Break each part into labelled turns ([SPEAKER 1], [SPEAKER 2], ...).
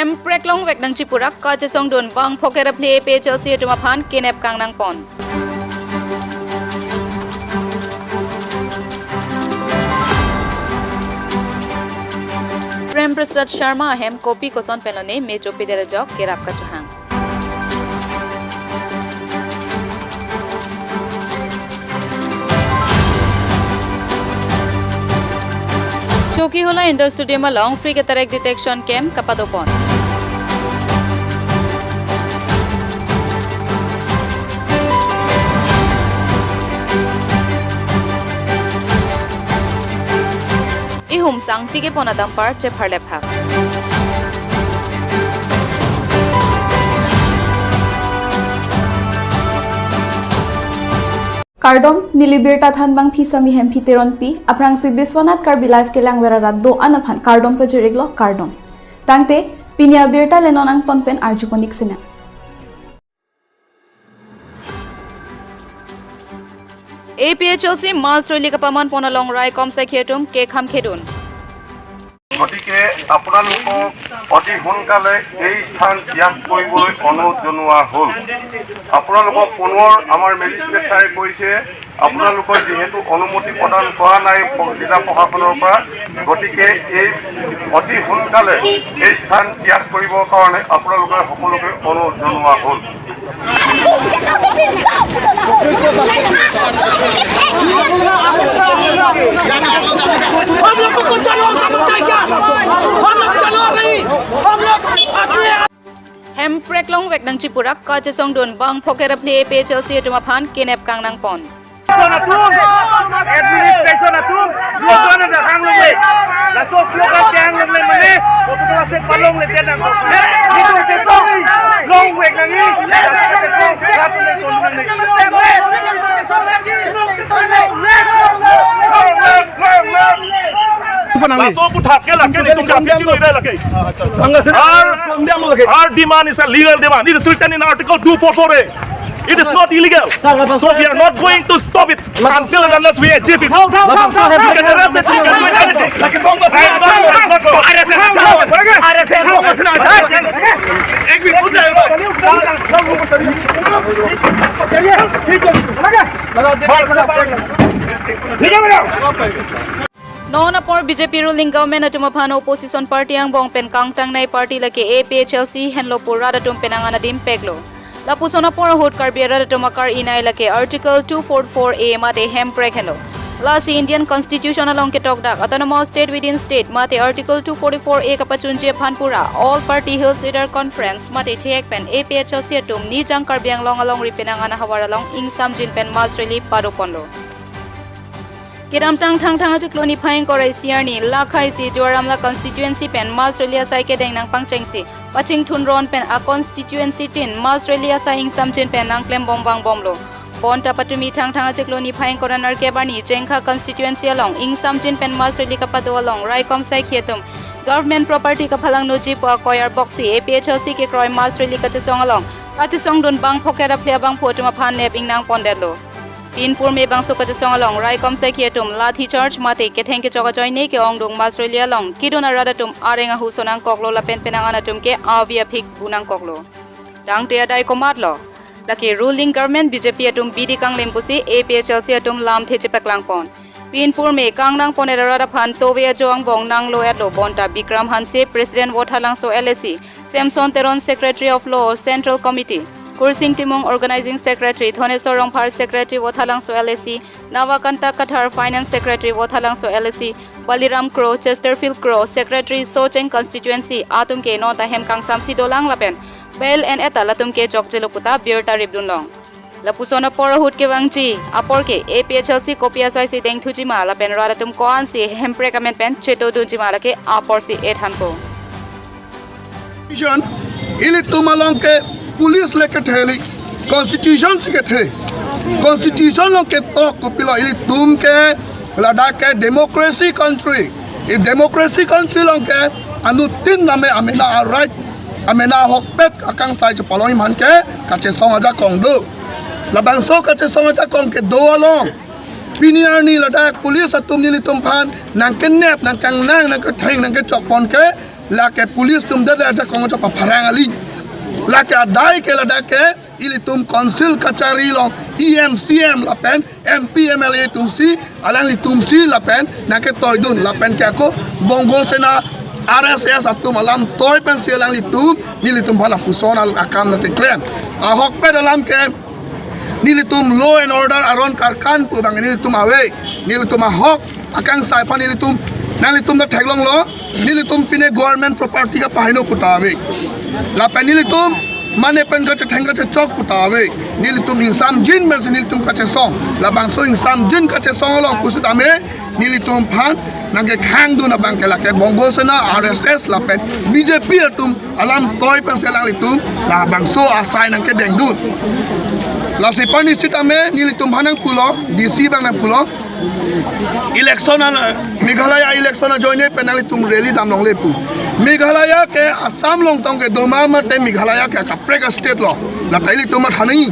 [SPEAKER 1] Hempreklong wek nang chipurak ka chesong dun bang phokera phle APHLC atuma phan kenep kangnang pon. Prem Prasad Sharma hem kopi koson pelone me chopi dera jok kerap ka chahang. Choki hola indoor stadium long free ke tarek detection camp kapadopon. Ihum sang tige pona dampar che pharle phak.
[SPEAKER 2] Kardom nilibirta than bang phi sami hem phiteron pi aprang si Biswanath Karbi life ke lang wera do anaphan kardom pajeriglo kardom tangte pinia birta lenon ang tonpen arjuponik sina.
[SPEAKER 1] APHLC mass rally kapaman ponalong rai komsa khetum ke kham khedun.
[SPEAKER 3] গতিকে আপোনালোকক অতি সোনকালে এই স্থান ত্যাগ কৰিবলৈ অনুৰোধ জনোৱা হ'ল। আপোনালোকক পুনৰ আমাৰ মেজিষ্ট্ৰেট ছাৰে কৈছে, আপোনালোকৰ যিহেতু অনুমতি প্ৰদান কৰা নাই জিলা প্ৰশাসনৰ পৰা, গতিকে এই অতি সোনকালে এই স্থান ত্যাগ কৰিবৰ কাৰণে আপোনালোকে সকলোকে অনুৰোধ জনোৱা হ'ল।
[SPEAKER 1] Hempreklong wek nang chipurak ka chesong dun bang phokera phle APHLC atuma phan kenep kangnang pon.
[SPEAKER 4] Administration atum slogan da hang longle la so slogan kang longle mane otu se palong le ten nang ni tu chesong long wek nang ni la chesong rat le kon nang ni
[SPEAKER 5] Our demand is a legal demand. It is written in Article 244A. It is not illegal. So we are not going to stop it until and unless we achieve it. You can arrest it, you can do anything.
[SPEAKER 1] Non apor BJP ruling government atuma phan opposition party ang bong pen kangtang nai party lake APHLC henlo pura datum penangana dim peglo. Lapusona por hot karbi atuma kar inai lake Article 244A mate hemprek hello. Lasi Indian Constitution along ke tok dak autonomous state within state mate Article 244A kapachunje phanpura All Party Hills Leader Conference mate chek pen APHLC atum ni jang karbi ang long along ripenangana hawar along ingsam jin pen mass rally padoponlo. Kiramtang thang thang achukloni phaing korai siarni lakhai si Joramla constituency pen mass rally asai ke deng nang pangcheng si paching thunron pen a constituency tin mass rally asai ingsam jin pen nang klem bom bang bomlo. Bonta patumi thang thang achukloni phaing koranar kebani jengkha constituency along ingsam jin pen mass rally kapado along raikom sai khetum government property ka phalang no ji po koyar boxi APHLC ke kroi mass rally ka chesong along patisong dun bang phokera phle bang photuma phan nep ingnang pondelo. Pinpur me bangso ka chesong along raikom sai khetum lathi charge mate ke theng ke choga joy ne ke ongdong mass rally along kidona radatum arenga husonang koklo la pen penangana tum ke avia phik bunang koklo tangte adai komatlo laki ruling government BJP atum BD kanglim pusi APHLC atum lam theche paklang pon. Pinpur me kangnang ponera rada phan towe jong bong nang lo atlo bonta Bikram Hanse President Wothalangso LAC Samson Teron Secretary of Law Central Committee Kursing Timong Organizing Secretary Thonesor Rongphar Secretary Wothalangso LAC Navakanta Kathar Finance Secretary Wothalangso LAC Baliram Kro Chesterfield Kro Secretary Socheng Constituency atum ke nota hem kangsam sidolang lapen bel and eta latum ke jokjeloputa birta ribdunlong. Lapusona porahut ke wangchi apor ke APHLC kopia sai si dengthujima lapen radatum koan si hemprekamen pen cheto dunjima lake apor si ethanko.
[SPEAKER 6] Ili tumalong ke police leke theli constitution si ke the constitution long ke tok kopilo ili tum ke Ladakh ke democracy country if democracy country long ke anu tin name amena right amena hokpet akang sai paloi man ke kache song aja kong do labang so kache song aja kong ke do along piniar ni Ladakh police atum ni tum phan nang ke nep nang kang nang nang ke theng nang ke chok pon ke La ke police tum de ja kong cha pharang ali la ke adai ke la ke ili tum council kachari long EM CM la pen MP MLA tum si alang li tum si la pen na ke toy dun la pen ke ko Bongo Sena RSS atum alam toy pen si alang li tum ni li tum bhala puson al akam na te claim a hok pe dalam ke nilitum law and order aron karkan pu bang nilitum awe nilitum ahok akang saifa nilitum nalitum da thaglong lo nilitum pine government property ka pahino putawe la pa nilitum mane pen ka thenga che chok putawe nilitum insam jin men nilitum ka che song la bang so insam jin ka che song lo kusut ame nilitum phan nangke khang du na bang ke la ke Bongo Sena RSS la pen BJP atum alam toy pen selang litum la bang so asai nangke deng du la sipan निश्चित में नीलितुम भानंग पुलो DC बांग पुलो election Meghalaya election जोइने पेनाली तुम rally दाम लोंग लेपु मेघालय के असम लोंग तंग के दोमा मते मेघालय के कपड़े का state लो ला तैली तुम थानी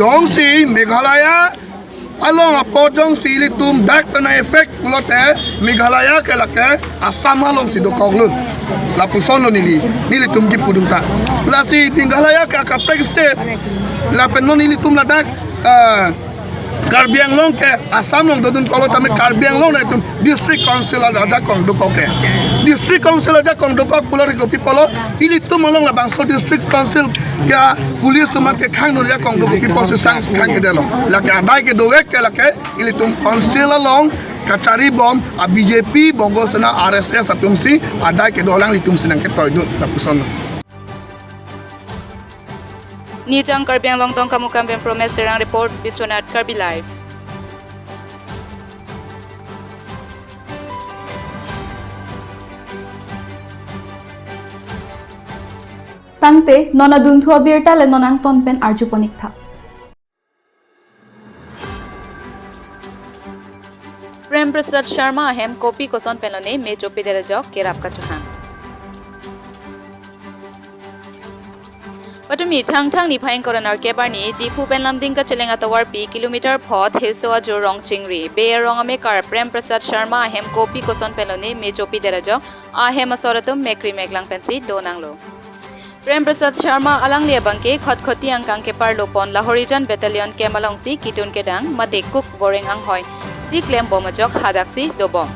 [SPEAKER 6] Jong C Meghalaya along apo jong si li tum dak tana effect pulo te Meghalaya ke la ke Assam along si dokok lu la puson lo nili nili tum ki pudum ta la si Meghalaya ke kaprek state la penon nili tum la dak Karbi Anglong ke Assam long dodun kolo tame Karbi Anglong na tum district council aja kong dokok ke district council aja kong dokok pulo ri gopi polo ili tum along la bangso district council ke police tumar ke khang no ya kong dokopi posi sang khang ke delo la ke adai ke dowek ke la ke ili tum council along kachari bom a BJP Bongo Sena RSS atum si adai ke dolang li tum sinang ke toidun la puson
[SPEAKER 1] Nijang Karbi Anglong tong kamukam ben promes terang report Biswanath Karbi Live.
[SPEAKER 2] Tangte nona dunthua birta le nonang ton pen arjuponik tha.
[SPEAKER 1] Prem Prasad Sharma hem kopi koson pelone me chopi dere jok kerap ka chuhan. Patumi thang thang ni phaing koronar kebarni Diphu penlamding ka chelenga tawar pi kilometer phot hesoa jo rong chingri be rong ame kar Prem Prasad Sharma hem kopi koson pelone me chopi dere jok a hem asoratum mekri meklang pensi donanglo. Prem Prasad Sharma alang lia bangke khot khoti angkang ke par lopon Lahorijan battalion ke malongsi kitun ke dang mate cook boreng ang hoi si klem bomajok hadaksi dobom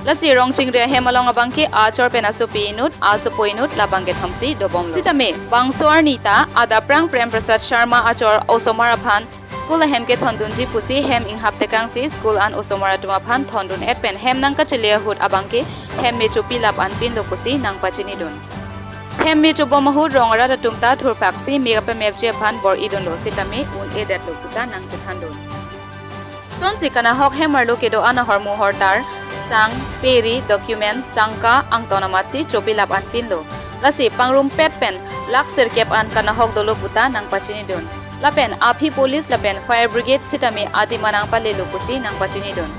[SPEAKER 1] lasi rongching re hemalong abangke achor penasu pinut asu poinut labangke thamsi dobom sitame bangsoar nita adaprang Prem Prasad Sharma achor osomara phan school hemke thandunji pusi hem inghap tekang si school an osomara tuma phan thandun et pen hem nangka chelia hut abangke hem mechupi lap an pin lokusi nangpachini dun hem me chobo mahu rongara da tumta thurpaksi megape mepje phan bor idun lo sitame un e det lokuta nangcha thandun sonsi kana hok hemar lo kedo ana hormu hortar sang peri documents tangka angtonamatsi chopilap an pinlo lasi pangrum pet pen lak sirkep an kana hok dolo puta nang pachini dun lapen aphi police lapen fire brigade sitame adi manang pale lokusi nang pachini dun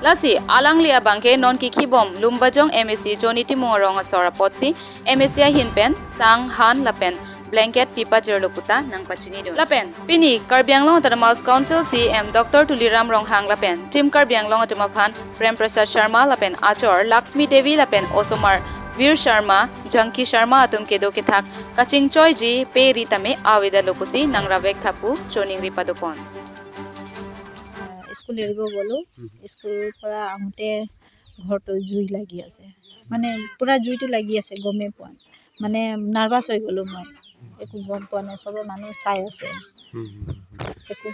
[SPEAKER 1] lasi alanglia bangke non ki khibom lumbajong MAC joniti mongorong asora potsi MAC hinpen sang han lapen blanket pipa jerloputa nang pachini dun lapen pini Karbi Anglong Autonomous Council CM Dr. Tuliram Ronghang lapen team Karbi Anglong Autonomous Prem Prasad Sharma lapen achor Lakshmi Devi lapen Osomar Veer Sharma Janki Sharma atum kedo ke thak kaching choi ji peri tame aweda lokusi nangravek thapu choning ripadopon
[SPEAKER 7] school এৰিব গ'লো স্কুলৰ পৰা আহোঁতে ঘৰটো জুই লাগি আছে মানে পুৰা জুইটো লাগি আছে গমেই পোৱা মানে নাৰ্ভাছ হৈ গ'লো মই একো গম পোৱা নাই চবে মানুহ চাই আছে একো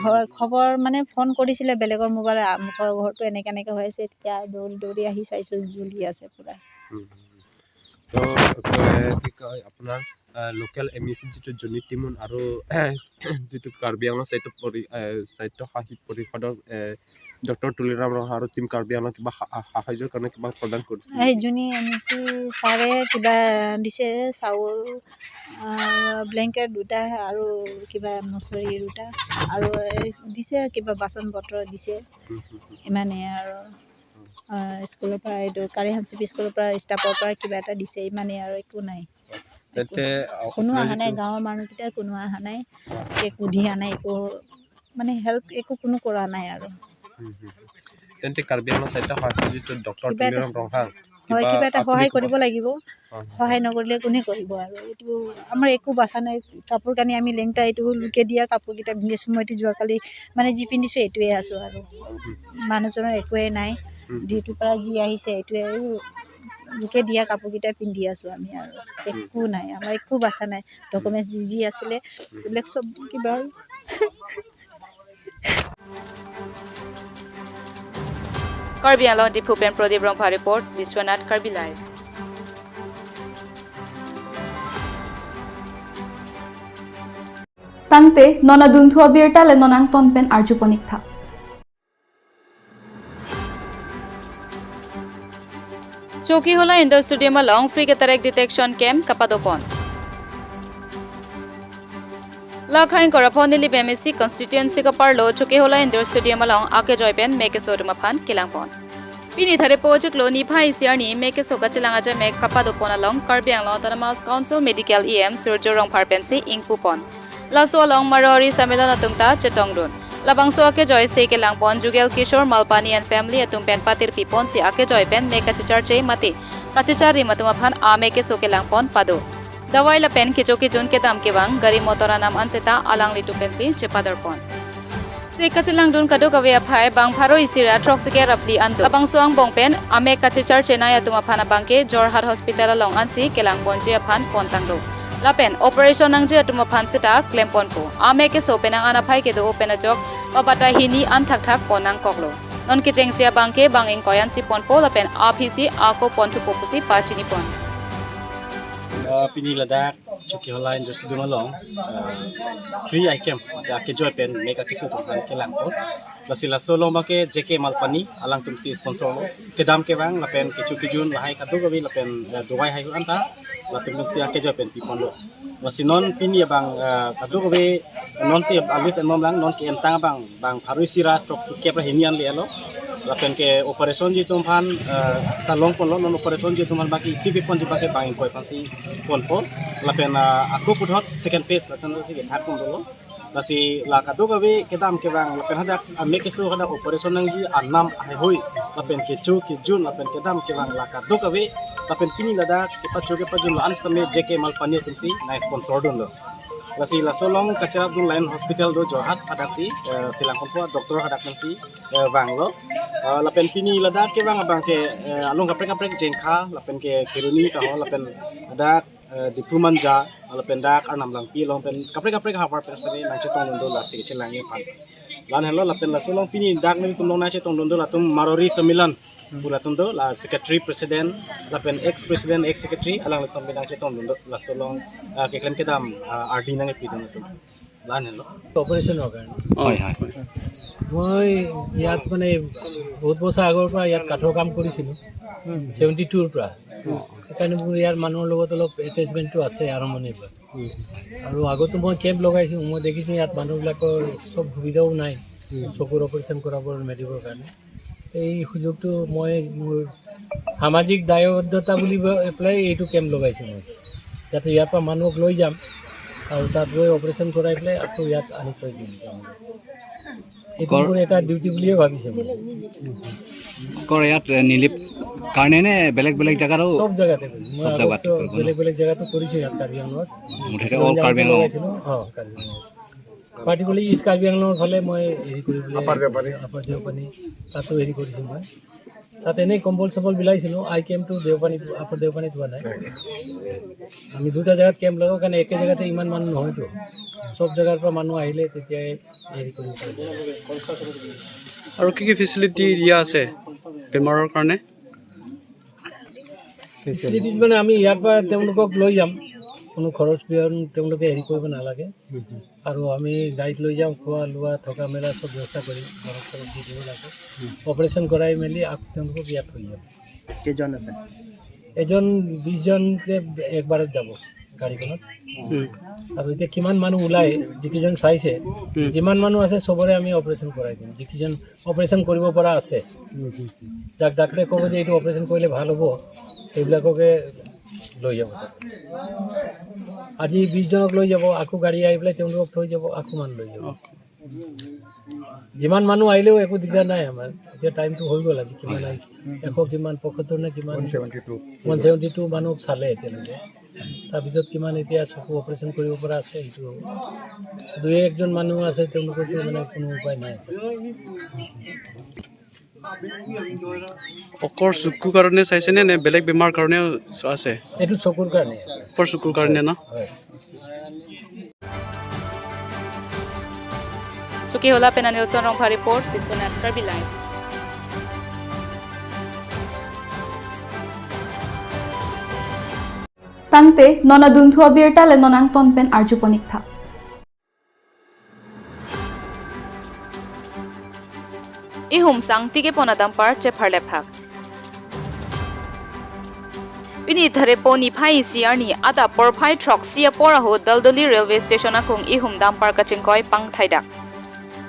[SPEAKER 7] হয় খবৰ মানে ফোন কৰিছিলে বেলেগৰ মোবাইল আমুকৰ ঘৰটো এনেকৈ এনেকৈ হৈ আছে তেতিয়া দৌৰি দৌৰি আহি চাইছোঁ জ্বলি আছে পুৰা
[SPEAKER 8] তো কি কয় আপোনাৰ লোকেল এম ই চি যিটো জনি টিমুন আৰু যিটো কাৰ্বি আংলং স্বায়ত্ত শাসিত পৰিষদৰ ডক্টৰ তুলিৰাম ৰহা আৰু টিম কাৰ্বি আংলং কিবা সাহায্যৰ কাৰণে কিবা প্ৰদান কৰিছে
[SPEAKER 7] এই জুনি এম ই চি ছাৰে কিবা দিছে চাউল ব্লেংকেট দুটা আৰু কিবা মচৰি দুটা আৰু দিছে কিবা বাচন পত্ৰ দিছে ইমানেই আৰু স্কুলৰ পৰা এইটো কাৰিহানচিপি স্কুলৰ পৰা ষ্টাফৰ পৰা কিবা এটা দিছে ইমানেই আৰু একো নাই কোনো অহা নাই গাঁৱৰ মানুহকেইটা কোনো অহা নাই একো দিয়া নাই একো মানে হেল্প একো কোনো কৰা নাই আৰু
[SPEAKER 8] তেন্তে কাৰ্বি আংলং স্বায়ত্তশাসিত যিটো ডক্টৰ তুলিৰাম ৰংহাং,
[SPEAKER 7] হয়, কিবা এটা সহায় কৰিব লাগিব। সহায় নকৰিলে কোনে কৰিব আৰু? এইটো আমাৰ একো বাচা নাই। কাপোৰ কানি আমি লেংটা, এইটো লোকে দিয়া কাপোৰকেইটা পিন্ধিছোঁ। মই এইটো যোৱাকালি মানে যি পিন্ধিছোঁ এইটোৱে আছোঁ আৰু মানুহজনৰ একোৱেই নাই। ডিউটিৰ পৰা যি আহিছে এইটোৱে, লোকে দিয়া কাপোৰকেইটা পিন্ধি আছোঁ আমি আৰু একো নাই। আমাৰ একো বাচা নাই। ডকুমেণ্টছ যি যি আছিলে এইবিলাক চব কিবা।
[SPEAKER 1] Karbi Anglong Diphu pen Pradip Rongpha report, Biswanath Karbi live.
[SPEAKER 2] Tangte nona dunthua birta le nonang ton pen arjuponik tha.
[SPEAKER 1] Chokihola Indoor Stadium along free cataract detection camp kapadopon. Lakhain korapon nili BMC constituency kaparlo Chokihola Indoor Stadium along ake joypen meke sodumaphan kilangpon. Pini thare pojuklo ni phai siarni meke soka chilanga ja mek kapadopon along Karbi Anglong Autonomous Council Medical EM Surjo Rongphar pensi ingpupon. Laso along Marori Samilon atungta Chetongrun. Labangso ake joy se ke langpon Jugel Kishore Malpani and family atum pen patir pipon si ake joy pen me kachichar che mati kachichar ri matuma phan ame ke so ke langpon pado. Dawai la pen kicho ki jun ke dam ke bang gari motora nam anseta alang litu pen si chepadar pon. Se kachilang dun kado kawe phai bang pharo isira trok se ke rapli ando. Labangso ang bong pen ame kachichar chenai atuma phana bangke Jorhat Hospital along ansi ke langpon che phan pontanglo. Lapen operation ang je atuma phan sita klempon po. Ame ke so penang ana phai ke do open jok babata hini an thak thak ponang koklo. Non ki chengsia bangke banging koyan si pon po lapen apisi ako pon thu popusi pachini pon.
[SPEAKER 9] Pini Ladakh Chokihola Indoor Stadium along free eye camp ake joy pen make ake so phan ke langpon lasila solo ma ke JK Malpani alang tumsi sponsor lo ke dam ke bang lapen ke chukijun lahai kadu gabi lapen dowai hai anta latum si ake joy pen pipon lo lasinon pini bang kadu gabi non si alis en mom lang non ke entang bang bang pharui sira trok si ke pra hinian le lo lapen ke operation ji tum phan ta long pon lo non operation ji tum phan baki tipi pon ji baki bang koi phan si pon pon lapen aku pudhot second phase lason si ke thak pon lo lasi la kadu gabi kedam ke bang lapen hada ame ke su hada operation nang ji anam ai hoi lapen ke chu ke jun lapen kedam ke bang la kadu gabi lapen pini lada ke pachu ke pajun lo ans tame JK Malpani tum si na sponsor dun lo lasi la solong kachara dun line hospital do Jorhat hadak si silangkon po doctor hadak si bang lo lapen pini lada ke bang bang ke along kaprek kaprek jengkha lapen ke khiruni ka ho lapen hadak dipruman ja lapen dak anam lang pi long pen kaprek kaprek hawar pen stami nang chetong do la si chelangi phan lan hello lapen la solong pini dak ni tum long na chetong do la tum Marori Samilan pula tum do la secretary president lapen ex president ex secretary alang tum binang chetong do la solong ke klem ke dam RD nang pi dum tum lan hello
[SPEAKER 10] অপাৰেশ্যনৰ কাৰণে। হয় হয়, মই ইয়াত মানে বহুত বছৰ আগৰ পৰা ইয়াত কাঠৰ কাম কৰিছিলোঁ, 72ৰ পৰা। সেইকাৰণে মোৰ ইয়াৰ মানুহৰ লগত অলপ এটেচমেণ্টটো আছে আৰম্ভণিৰ পৰা। আৰু আগতো মই কেম্প লগাইছোঁ, মই দেখিছোঁ ইয়াত মানুহবিলাকৰ চব সুবিধাও নাই চকুৰ অপাৰেশ্যন কৰাবৰ মেলিবৰ কাৰণে। এই সুযোগটো মই মোৰ সামাজিক দায়বদ্ধতা বুলি পেলাই এইটো কেম্প লগাইছোঁ মই, যাতে ইয়াৰ পৰা মানুহক লৈ যাম আৰু তাত গৈ অপাৰেশ্যন কৰাই পেলাই আকৌ ইয়াত আনি থৈ দিম। এইটো মোৰ এটা ডিউটি বুলিয়ে ভাবিছোঁ মই।
[SPEAKER 11] ইয়াত নিলিপ কাৰণে নে বেলেগ বেলেগ জেগাতো?
[SPEAKER 10] চব জেগাতে কৰিছোঁ মই, আগতো বেলেগ বেলেগ জেগাতো কৰিছোঁ। ইয়াত কাৰ্বি আংলঙত
[SPEAKER 11] মুঠতে অল কাৰ্বি আংলং
[SPEAKER 10] লগাইছিলোঁ। অঁ, কাৰ্বি আংলঙত পাৰ্টিকুলাৰলি ইষ্ট কাৰ্বি আংলঙৰ ফালে মই হেৰি কৰিবলৈ আপাৰ দেওপানী তাতো হেৰি কৰিছোঁ মই। তাত এনেই কম্বল চম্বল বিলাইছিলোঁ। আই কেম্পটো দেওপানী আপাৰ দেওপানীত হোৱা নাই। আমি দুটা জেগাত কেম্প লগাওঁ, কাৰণে একে জেগাতে ইমান মানুহ নহয়তো। চব জেগাৰ পৰা মানুহ আহিলে তেতিয়াই হেৰি কৰিব পাৰিব।
[SPEAKER 12] আৰু কি কি ফেচিলিটি দিয়া আছে বেমাৰৰ কাৰণে?
[SPEAKER 10] ফেচিলিটিজ মানে আমি ইয়াৰ পৰা তেওঁলোকক লৈ যাম, কোনো খৰচ বিহৰণ তেওঁলোকে হেৰি কৰিব নালাগে। আৰু আমি গাড়ীত লৈ যাম, খোৱা লোৱা থকা মেলা চব ব্যৱস্থা কৰিম, দৰৱ চৰৱ দি দিব লাগে। অপাৰেশ্যন কৰাই মেলি আকৌ তেওঁলোকক ইয়াত থৈ যাম।
[SPEAKER 13] কেইজন আছে?
[SPEAKER 10] এজন 20জনকে একবাৰত যাব গাড়ীখনত। আৰু এতিয়া কিমান মানুহ ওলায়, যিকেইজন চাইছে, যিমান মানুহ আছে চবৰে আমি অপাৰেশ্যন কৰাই দিম। যিকেইজন অপাৰেশ্যন কৰিব পৰা আছে, যাক ডাক্তৰে ক'ব যে এইটো অপাৰেশ্যন কৰিলে ভাল হ'ব, সেইবিলাককে লৈ যাব। আজি 20জনক লৈ যাব, আকৌ গাড়ী আহি পেলাই তেওঁলোকক থৈ যাব, আকৌ মানুহ লৈ যাব। যিমান মানুহ আহিলেও একো দিগদাৰ নাই আমাৰ। এতিয়া টাইমটো হৈ গ'ল, আজি কিমান আহিছে, 100 কিমান 75 নে কিমান 172 মানুহ চালে এতিয়ালৈকে। তাৰপিছত কিমান এতিয়া চকু অপাৰেশ্যন কৰিব পৰা আছে সেইটো হ'ব। দুই একজন মানুহ আছে, তেওঁলোকৰতো মানে কোনো উপায় নাই।
[SPEAKER 12] অকল চকুৰ কাৰণে চাইছেনে নে বেলেগ বেমাৰ কাৰণেও আছে?
[SPEAKER 10] এইটো চকুৰ কাৰণে।
[SPEAKER 12] অকল চকুৰ কাৰণে ন?
[SPEAKER 10] হয়।
[SPEAKER 1] চুকি হোলা পেনা Nilson Rongpha report, Biswanath Karbi live.
[SPEAKER 2] Tangte nona dunthua birta le nonang tonpen arjuponik tha.
[SPEAKER 1] Ihum sang tige pona dampar che pharle phak. Pini thare poni phai siarni ada por phai truck sia pora ho Daldali railway station akung ihum dampar kachingkoi pang thaidak.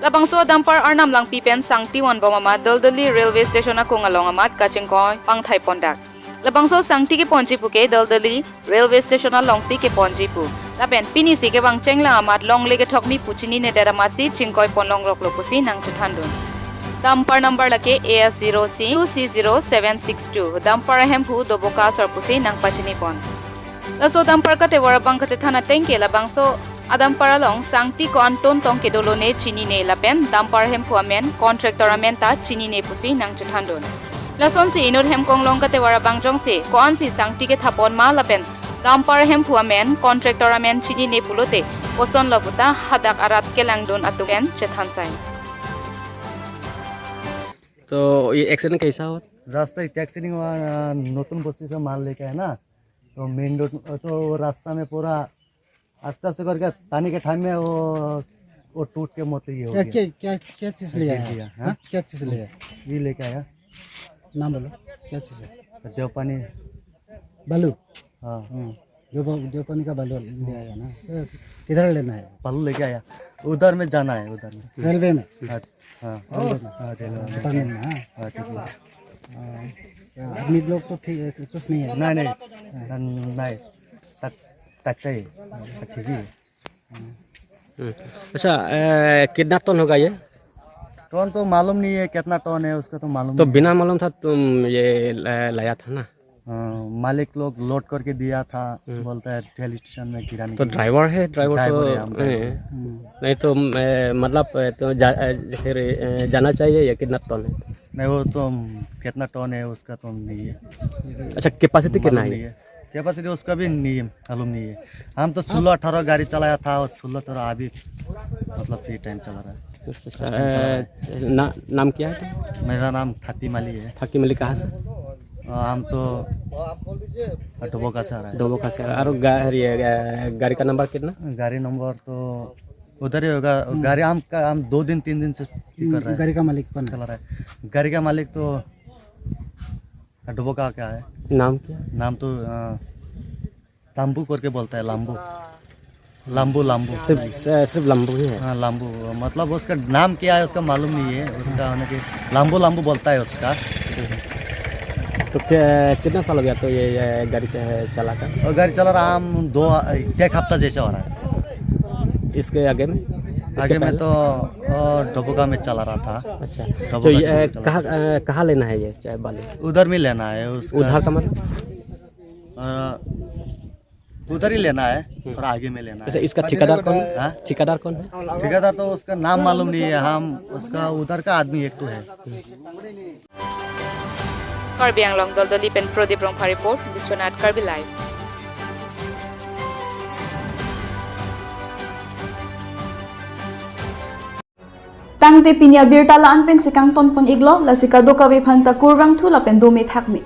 [SPEAKER 1] Labangso dampar arnam lang pipen sang tiwan bomama Daldali railway station akung along amat kachingkoi pang thai pondak. Labangso sangti ke ponji puke Daldali railway station along si ke ponji pu. Lapen pini si ke bang chengla amat long lege thokmi puchini ne deramat si chingkoi ponlong rok lopusi nang chathandun. Dumper number lake AS0C 2C0762 dumper hemphu doboka sarpusi nang pachini pon. Laso dumper kate warabang kachethana tengke labangso adam paralong sangti kon ton tong ke dolone chini ne lapen dumper hemphu amen contractor amen ta chini ne pusi nang chathandun. Lason si inur hem kong long kate warabang jong si kon si sangti ke thapon ma lapen dumper hemphu amen contractor amen chini ne pulote poson labuta hadak arat kelangdon atupen chethansai.
[SPEAKER 11] तो ये accident कैसा हुआ?
[SPEAKER 13] रास्ता accident हुआ, नतून बस्ती से माल लेके आया ना, तो मेन रोड तो रास्ता में पूरा आस्ते आस्ते करके तानी के टाइम में वो टूट के मौत ये हो गया।
[SPEAKER 14] क्या क्या क्या चीज़ ले आया?
[SPEAKER 13] हाँ,
[SPEAKER 14] क्या चीज़ ले आया?
[SPEAKER 13] ये लेके आया।
[SPEAKER 14] नाम बोलो, क्या चीज़ है?
[SPEAKER 13] देवपानी
[SPEAKER 14] बालू।
[SPEAKER 13] हाँ,
[SPEAKER 14] देवपानी का बालू ले आया ना? किधर लेना है?
[SPEAKER 13] बालू लेके आया, उधर में जाना है, उधर में
[SPEAKER 14] रेलवे में।
[SPEAKER 13] हाँ हाँ, रेलवे
[SPEAKER 14] डिपार्टमेंट में। हाँ,
[SPEAKER 13] ठीक है।
[SPEAKER 14] आदमी लोग तो ठीक है, कुछ नहीं है?
[SPEAKER 13] नहीं नहीं नहीं, कच्चा ही ठीक है।
[SPEAKER 11] अच्छा, कितना टन होगा ये?
[SPEAKER 13] टन तो मालूम नहीं है कितना टन है उसका, तो मालूम
[SPEAKER 11] तो बिना मालूम था तुम ये लाया था ना?
[SPEAKER 13] मालिक लोग लोड करके दिया था, बोलता है रेल स्टेशन में गिराने।
[SPEAKER 11] तो ड्राइवर है? ड्राइवर तो नहीं तो मतलब तो फिर जाना चाहिए या कितना टन है?
[SPEAKER 13] नहीं, वो तो कितना टन है उसका तो नहीं है।
[SPEAKER 11] अच्छा, कैपेसिटी कितना है?
[SPEAKER 13] कैपेसिटी उसका भी नहीं है, मालूम नहीं है। हम तो 16-18 गाड़ी चलाया था और 16-18 अभी मतलब फ्री टाइम चला रहा है।
[SPEAKER 11] नाम क्या है?
[SPEAKER 13] मेरा नाम थाती माली है।
[SPEAKER 11] थाती माली कहाँ से?
[SPEAKER 13] हम तो डोबोका से आ रहा है।
[SPEAKER 11] डोबोका से आ रहा है। और गाड़ी का नंबर कितना?
[SPEAKER 13] गाड़ी नंबर तो उधर ही होगा। गाड़ी हम 2 दिन 3 दिन से कर रहे हैं।
[SPEAKER 14] गाड़ी का मालिक कौन
[SPEAKER 13] चला रहा है? गाड़ी का मालिक तो डोबोका क्या है।
[SPEAKER 11] नाम क्या?
[SPEAKER 13] नाम तो लाम्बू करके बोलता है। लाम्बू लाम्बू लाम्बू,
[SPEAKER 11] सिर्फ लाम्बू ही है।
[SPEAKER 13] हाँ, लाम्बू मतलब उसका नाम क्या है उसका मालूम नहीं है उसका, होने के लाम्बू लाम्बू बोलता है उसका।
[SPEAKER 11] तो कितना साल हो गया तो ये गाड़ी चला कर?
[SPEAKER 13] और गाड़ी चला रहा हम 2-1 हफ्ता जैसा हो रहा है।
[SPEAKER 11] इसके आगे में?
[SPEAKER 13] आगे में तो डोबोका में चला रहा था।
[SPEAKER 11] अच्छा, तो ये कहाँ लेना है ये चाय बालू?
[SPEAKER 13] उधर में लेना है उसका।
[SPEAKER 11] उधर का मतलब?
[SPEAKER 13] उधर ही लेना है, थोड़ा आगे में लेना है।
[SPEAKER 11] अच्छा, इसका ठेकेदार कौन है? ठेकेदार कौन है?
[SPEAKER 13] ठेकेदार तो उसका नाम मालूम नहीं है, हम उसका उधर का आदमी एक तो है।
[SPEAKER 1] Karbi Anglong Daldali pen Pradip Rongpha report, Biswanath Karbi live.
[SPEAKER 2] Tangte pinya birta laan pen sikang ton pon iglo la sikado kawe phanta kurwang thu la pen dome thakmi.